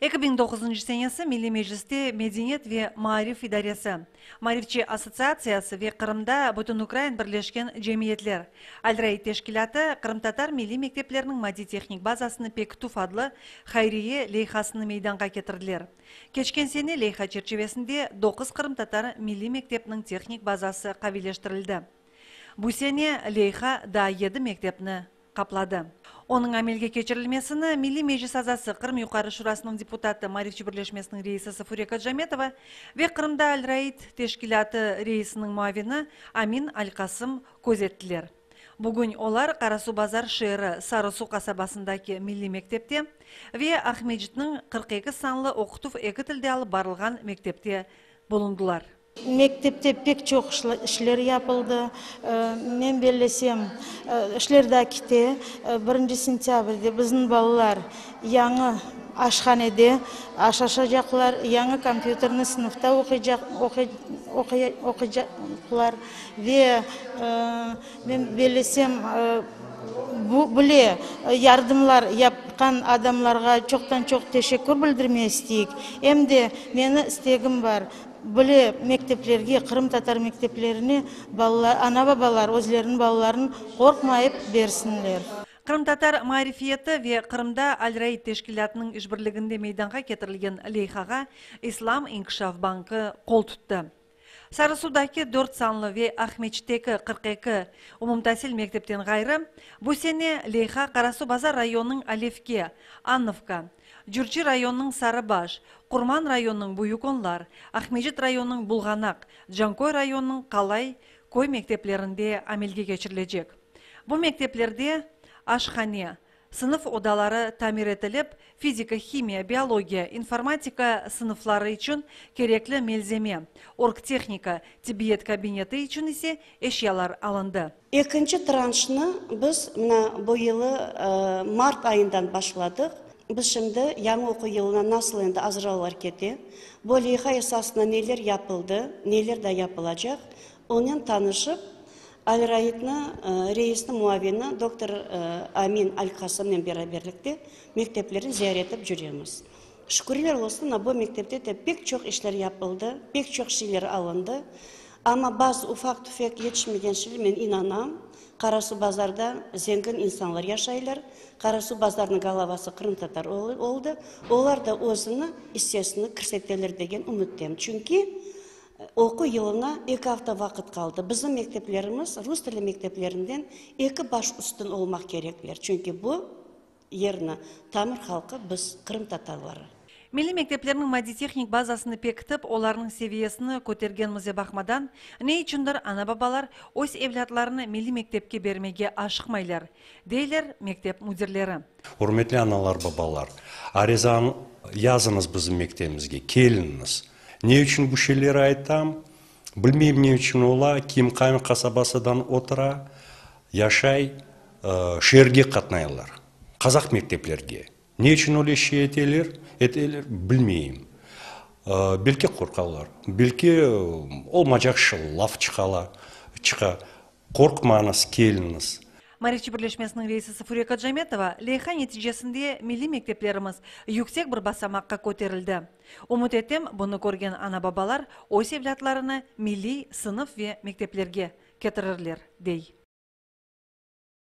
2009 senesi Milliy Mecliste Medeniyet ve maarif idaresi, Maarifçi assotsiatsiyası ve Qırımda Bütünukrain birleşken cemiyetler Alraid teşkilâtı Qırımtatar milliy mektepleriniñ maddiy-tehnik bazasını pekitüv adlı hayriye leyhasını meydanğa ketirdiler. Keçken sene leyha çerçivesinde doquz qırımtatar milliy mektepniñ tehnik bazası qaviyleştirildi. Bu sene leyha daa yedi mektepni qapladı. Onıñ amelge keçirilmesini Milliy Meclis azası, Qırım Yuqarı Şurasınıñ deputatı, Maarifçi birleşmesiniñ reisi Safure Kacametova ve Qırımda Alraid teşkilâtı reisiniñ muavini Amin Alkasım közettiler. Bugün olar Qarasuvbazar şeeri Sarı-Su qasabasındaki milliy mektepte ve Aqmescitniñ 42 sanlı oqutuv eki tilde alıp barılğan mektepte bulundılar. Mektepte pek çoq işler yapıldı. Men bellesem, işler daa kete. Birinci sentâbrde bizim balalar yañı aşhanede aş aşacaqlar, yañı kompyuterni sınıfta oquycaqlar ve men bellesem, bu bile yardımlar yapqan adamlarğa çoqtan-çoq teşekkür bildirmege isteyik. Em de meni istegim bar, Böyle mekteplerge, qırımtatar mekteplerine balalar, ana-babalar özleriniñ balalarını qorqmayıp bersinler. Qırımtatar maarifiyeti ve Qırımda Al-Raid teşkilâtınıñ işbirliginde meydanğa ketirilgen leyhağa İslam inkişaf bankı qol tuttı. Sarısuvdaki dört sanlı ve Aqmeçitteki 42 umumtasil mektepten ğayrı, bu sene leyha Qarasuvbazar rayonınıñ Alevke, Annovka, Cürçi rayonınıñ Sarıbaş, Qurman rayonınıñ Büyük Onlar, Aqmescit rayonınıñ Bulğanaq, Canköy rayonınıñ Qalay köy mekteplerinde amelge keçirilecek. Bu mekteplerde aşhane, sınıf odaları tamir etilip, fizika, himiya, biologiya, informatika sınıfları içün kerekli melzeme, orgtehnika, tibbiyet kabineti içün ise eşyalar alındı. Ekinci tranşnı biz mına bu yılı mart ayından başladıq. Biz şimdi yañı oquv yılına nasıl endi azırlavlar kete, bu leyha esasında neler yapıldı, neler da yapılacaq, onen tanışıp, Alraidni reisniñ muavini doktor Amin Alkasımnen beraberlikte mekteplerni ziyaret etip cüremiz. Şükürler olsun, mına bu mektepte de pek çoq işler yapıldı, pek çoq şeyler alındı. Amma bazı ufaq-tüfek yetişmegen şeyler, men inanam, Qarasuvbazarda zengin insanlar yaşaylar, Qarasuvbazarnıñ galavası qırımtatar oldı, olar da özüni issesini kirseteler degen ümüttem. Çünki oquv yılına eki afta vaqıt qaldı. Bizim mekteplerimiz rus tilli mekteplerinden eki baş üstün olmaq kerekler, çünki bu Yerni tamır halqı biz, qırımtatarları. Milliy mekteplerniñ maddiy-tehnik bazasını pekitip, olarnıñ seviyesini kötergenimize baqmadan, ne içündir ana-babalar öz evlâtlarını milliy mektepke bermege aşıqmaylar, deyler mektep müdirleri. Ürmetli analar, babalar, arizanı yazıñız bizim mektebimizge, keliñiz. Ne içün bu şeyleri aytam, bilmeyim ne içün ola, kim qayın qasabasıdan otura, yaşay, şeerge qatnaylar, qazaq mekteplerge. Ne içün öyle şey eteler, eteler, bilmeyim. Belki qorqalar, belki olmacaq laf çıqala, çıqa. Qorqmañız, keliñiz. Maarifçi birleşmesiniñ reisi Safure Kacametova, leyha neticesinde milliy mekteplerimiz yüksek bir basamaqqa köterildi. Ümüt etem, bunı körgen ana-babalar öz evlâtlarını milliy sınıf ve mekteplerge ketirirler, dey.